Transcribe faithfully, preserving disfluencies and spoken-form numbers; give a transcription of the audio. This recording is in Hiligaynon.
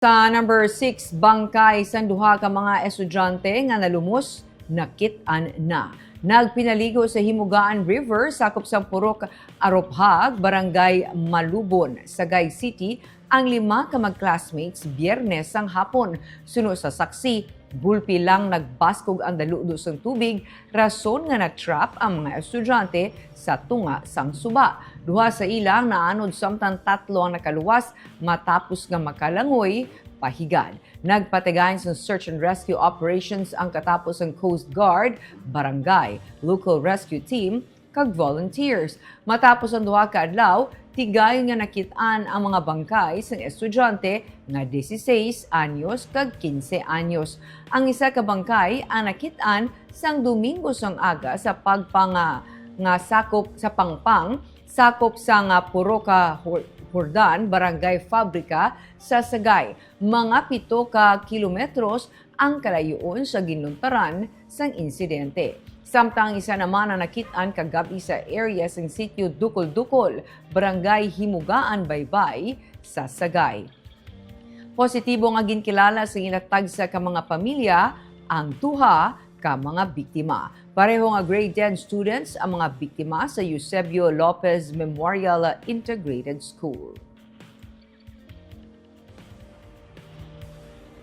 Sa number six, bangkay sang duha ka mga estudyante nga nalumos nakit-an na. Nagpinaligo sa Himugaan River, sakop sang Purok Arophag, Barangay Malubon, Sagay City, ang lima ka mag-classmates Biyernes sang hapon. Suno sa saksi, gulpi lang nagbaskog ang daludo sang tubig, rason nga na-trap ang mga estudyante sa tunga sang suba. Duha sa ila ang naanod, samtang tatlo ang nakaluwas matapos nga makalangoy pa higad. Nagpatigayon sang search and rescue operations ang katapos sang Coast Guard, barangay, local rescue team, kag volunteers. Matapos ang duha ka adlaw, tigayon nga nakit-an ang mga bangkay sang estudyante nga dieciséis anyos kag quince anyos. Ang isa ka bangkay ang nakit-an sang Domingo sang aga sa Pagpanga nga sakop sa Pangpang, sakop sa nga Purok Hor-, Jordan, Barangay Fabrica sa Sagay. Mga pito ka kilometros ang kalayoon sa ginluntaran sang insidente. Samtang isa naman ang nakit-an kagab-i sa area sang sitio Dukol-Dukol, Barangay Himugaan Baybay sa Sagay. Positibo nga ginkilala sa ila tagsa ka mga pamilya ang duha ka mga biktima. Pareho nga grade ten students ang mga biktima sa Eusebio Lopez Memorial Integrated School.